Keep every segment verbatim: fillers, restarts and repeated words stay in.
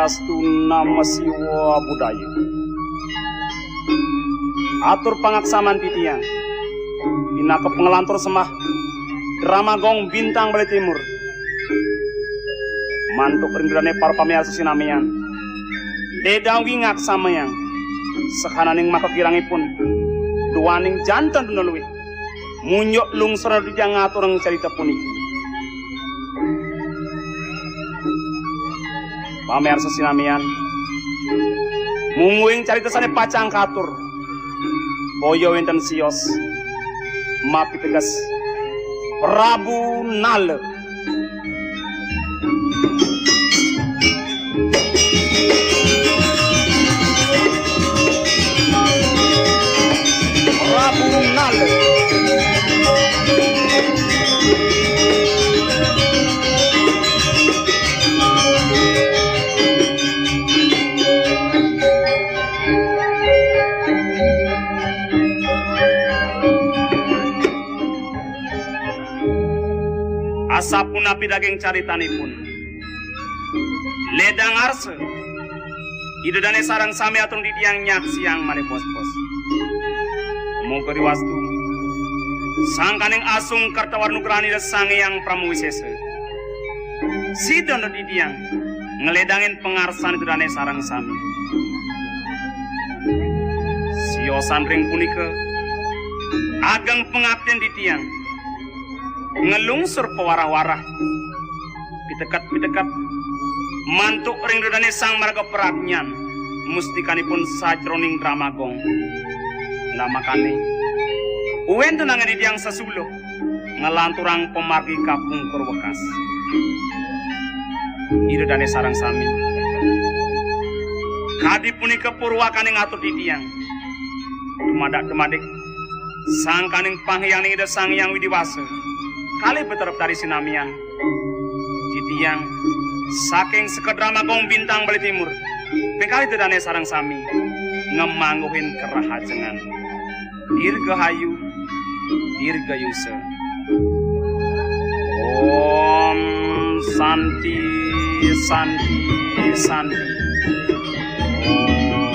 Astu Nama Siwa Budaya. Atur pangaksaman titiang. Pinaka pangalantur sembah Drama Gong Bintang Bali Timur. Mantuk ring dane para pamiarsa sinamian. Ledang wi ngaksamayang. Sakananing makakirangipun. Duaning janten dina luih. Munjuk lungsur titiang ngaturang carita puniki. Pamiarsa sinamian, mungguing carita sane pacang katur, boya wenten sios, mapiteges Prabu Nala. Prabu Nala. Asapunapi daging caritanipun. Ledang arsa. Ida dane sareng sami atur titiang nyaksiang malih bos-bos. Moga riwastu. Sangkaning asung kerta warnugrahan Ida Sang Hyang Pramawisesa. Sida titiang ngledangin pangarsan Ida dane sareng sami. Siosan ring punika ageng pangaptin titiang. Ngelungsur pawarah-warah, piteket-piteket, mantuk ring Ida dane sang marga pradnyan, mustikanipun sajroning Drama Gong. Lamakane, wenten anggen titiang sesuluh, ngelanturang pamargi kapungkur wekas. Ida dane sareng sami. Kadi punika purwakaning atur titiang. Dumadak-dumadik, sangkaning panghyangning Ida Sang Hyang Widi Wasa, kalih Betara Betari sinamian. Titiang, saking Sekaa Drama Gong Bintang Bali Timur, ping kalih Ida dane sareng sami, ngamangguhin kerahajengan. Dirgahayu, dirgayusa. Om Santi, Santi, Santi. Om.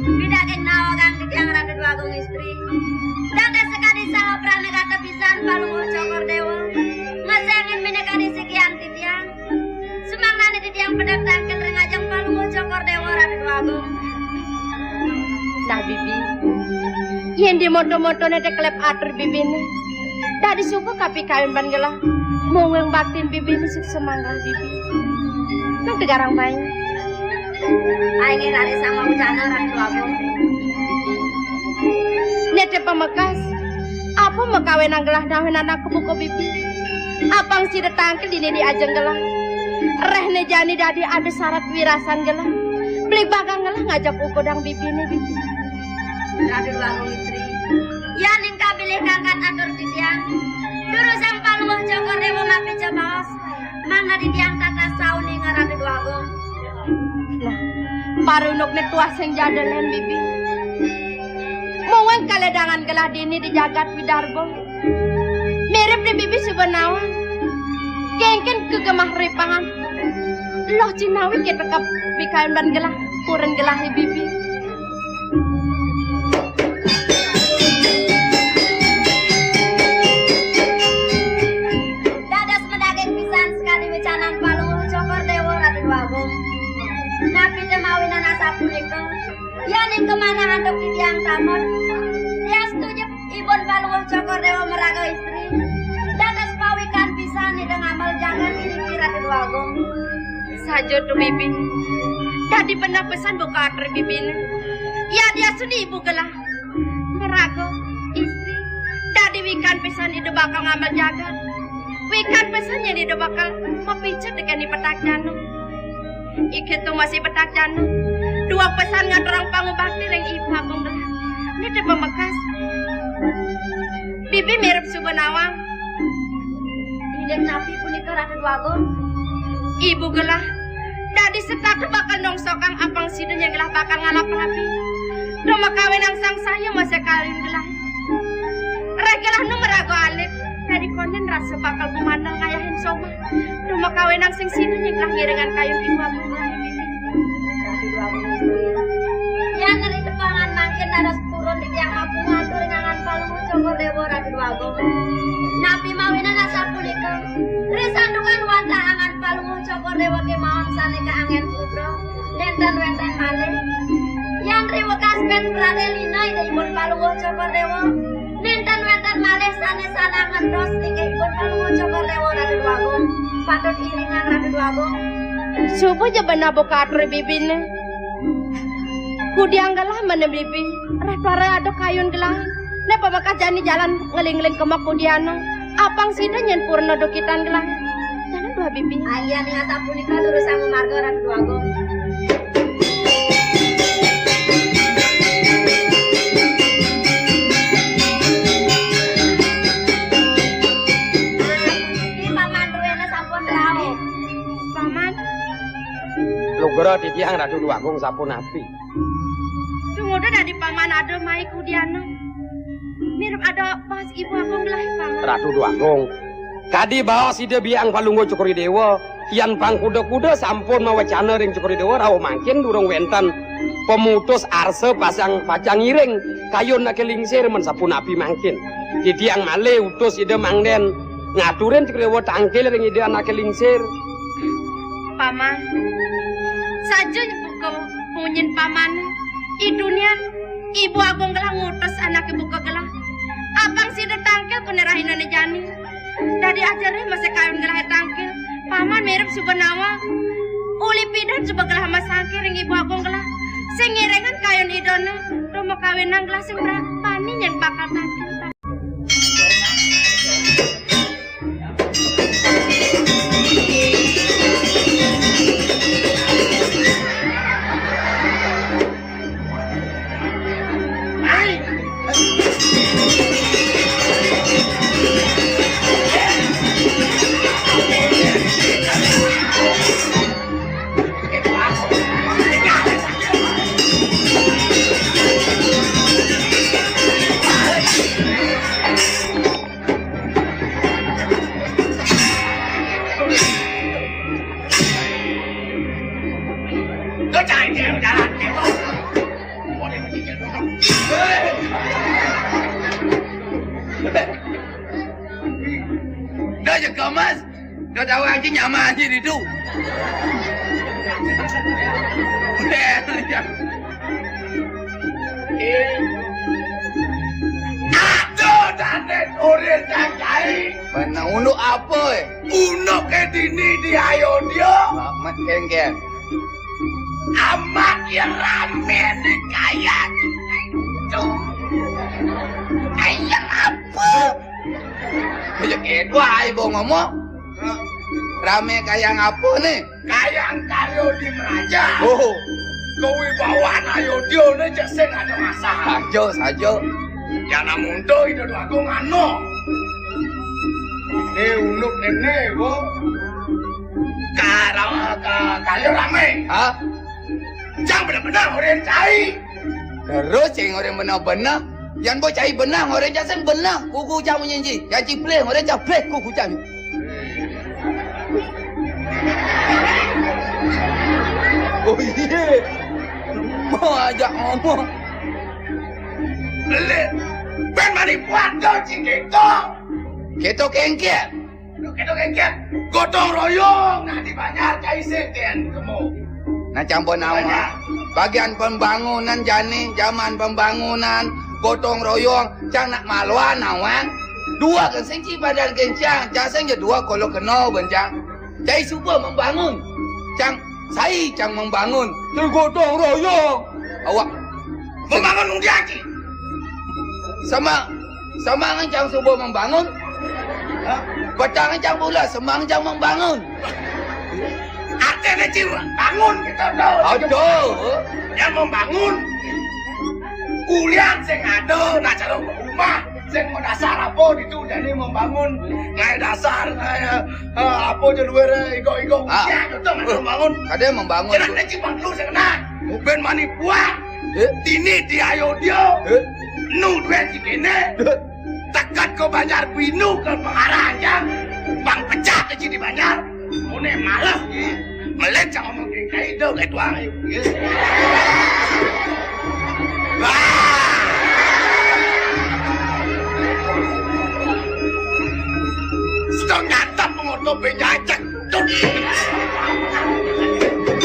Pidaging nawegang titiang Ratu Dwagung Istri. Dangke sakadi saha pranagata pisan Palungguh Cokor Dewa. Ngesengin minakadi sikian titiang. Sumangnane titiang pedek tangkil ring ajeng Palungguh Cokor Dewa Ratu Dwagung. Nah, Bibi, yen dimoto-motone tekelep atur Bibine, dadi suba kapikayun ban gelah. Mungguing baktin Bibine suksma gelah, Bibi. Nang tegarang main. Aing rare sama ucana Ratu Agung. Nete pamekas, apa makawenang gelah dawin anak kebuka Bibi? Apang sida tangkil dini di ajeng gelah. Rehne jani dadi ada syarat wirasan gelah. Beli bakal gelah ngajak ukodang Bibine, Bibi. Ratu Agung Istri, yaning kabilih kangkat atur titiang. Durusang Palungguh Cokor Dewa mapica baos. Mangda titiang tatas sauning Ratu Agung. Nah, parunukne tuah sing jadelen, Bibi. Mungguing kaledangan gelah dini di jagat Widarba. Mirip di Bibi suba nawang. Kengken kegemah ripangan. Loh cinawi kita kep bikain ban gelah, puren gelah di Bibi. Kadi wecanan Palungguh Cokor Dewa Ratu Déwagung. Napi té mawinan asapunika? Yaning kamanah antuk titiang tamun. Diastu ja ibun Palungguh Cokor Dewa maraga istri. Dados pawikan pisan Ida ngamel jagat iriki Ratu Déwagung. Saja to, Bibi. Dadi beneh pisan buka atur Bibine. Yadiastune ibu gelah maraga istri. Dadi wikan pisan Ida bakal ngamel jagat. Wikan pisan yén Ida bakal mapijet tekén I Petak Janung. Inggih to masih Petak Janung. Duweg pisan ngaturang pangubakti ring Ibu Agung gelah. Nitih pamekas. Bibi mirip suba nawang. Inggih napi punika, Ratu Déwagung? Ibu gelah, dadi setata bakal nongsokang apang sida nyén gelah bakal ngalap rabi. Dumakawinang sangsaya masih kawin gelah. Reh gelah nu maraga alit, dadi konden rasa bakal gumandal ngayahin somah. Dumakawinang sing sida nyén gelah ngiringang kayun Ibu Agung gelah. Yan ri tepangan mangkin dados purun titiang mapungatur ring angan Palungguh Cokor Dewa Ratu Déwagung. Napi mawinan asapunika? Ri santukan wantah angan Palungguh Cokor Dewa kémaon sané kaanggén putra, nénten wénten malih. Yan ri wekas pét pradé lina Ida Ibun Palungguh Cokor Dewa, nénten wénten malih sané sandang ngentos linggih Ibun Palungguh Cokor Dewa Ratu Déwagung. Patut iringang Ratu Déwagung. Suba ja beneh buka atur Bibine. Kudiang gelah mene Bibi, reh para ada kayun gelah. Né pamekas jani jalan ngeling-ngeling kema kudiana. Apang sida nyén purna dukitan gelah. Jalan dua Bibi. Ayan ing asapunika durusang marga Ratu Déwagung. Niki Paman druéné sampun rauh. Paman. Lugra titiang Ratu Déwagung sapunapi? Sing nguda dadi Paman ada mai kudiana. Mirip ada baos Ibu Agung gelah, Paman. Ratu Déwagung. Kadi baos Ida Biang Palungguh Cokor I Déwa, yan pang kuda-kuda sampun mawecana ring Cokor I Déwa rauh mangkin durung wénten pamutus arsa pacang, pacang ngiring kayun anaké lingsir men sapunapi mangkin. Titiang malih utus Ida mangdén ngaturin Cokor I Déwa tangkil ring Ida anaké lingsir. Paman, saja buka munyin Paman. Idunian Ibu Agung gelah ngutus anaké buka gelah. Apang sida tangkil koné rahinané jani. Dadi ajerih masih kayun gelah tangkil. Paman mirip suba nawang. Uli pidan suba gelah masangkil ring Ibu Agung gelah. Sing ngiringang kayun Idané. Dumakawinang gelah sing bra-, bani nyén bakal tangkil. Dah jaga mas. Kau tahu aja nyaman aja di tu. Aduh, Daden, urip cang cai. Mana unduk apa, eh? Unduk ke dini di Ayodya. Amat kengkeng. Amat ya rame ni kaya. Tuh. Kaya apa? Aja kedua, ibu ngomong. Rame kaya ngapa nih? Kayang karya di meraja. Oh. Kewibawan Ayodya ne cek sing ada masalah. Saja, saja. Ya namun to Ida Agung ano. Ini unduk nene, Bu. Kara-, ka-, kaya rame. Hah? Cang bener-bener orang cai. Terus cing orang bener-bener. Yan bo cai benang, orang jaseng benang, kuku cang menyanyi. Yan cipleh, orang capleh, kuku cang. Oh iya. Mau ajak ngomong. Lé, ben mani kuat to, cing keto. Keto kengker. Kéto kénkén. Gotong royong, nah di banjar cai sing tén kemo. Nah, cang pun nawang. Bagian pembangunan jani, zaman pembangunan, gotong royong, cang nak maluan nawang. Dua kan sing ci badan kencang, cang sing ja dua kolo keno bencang. Cai suba membangun. Cang, sai cang membangun. Cai gotong royong. Awak. Membangun mung dia, Ci. Sama, sama ngan cang suba membangun. Hah? Petang ngan cang pula, semang cang membangun. Artinya, Ci, bangun kita tahu. Aduh. Yang membangun. Kuliah sing ada, nah, cara rumah. Sing mau dasar apa itu jadi membangun. Ngai dasar, ngai, eh, apa je luar, eh, igo-igo. Ah. Ya, betul, membangun. Ada membangun. Kena nanti bangku sing kena. Ben mani puak. Eh? Tini di ayo dia. Eh? Nu duit di kene. Eh? Tekat ke banjar binu ke pengarah aja. Bang pecah ke di banjar. Mune malah. Melet sama mungkin kayak itu, kayak tuang.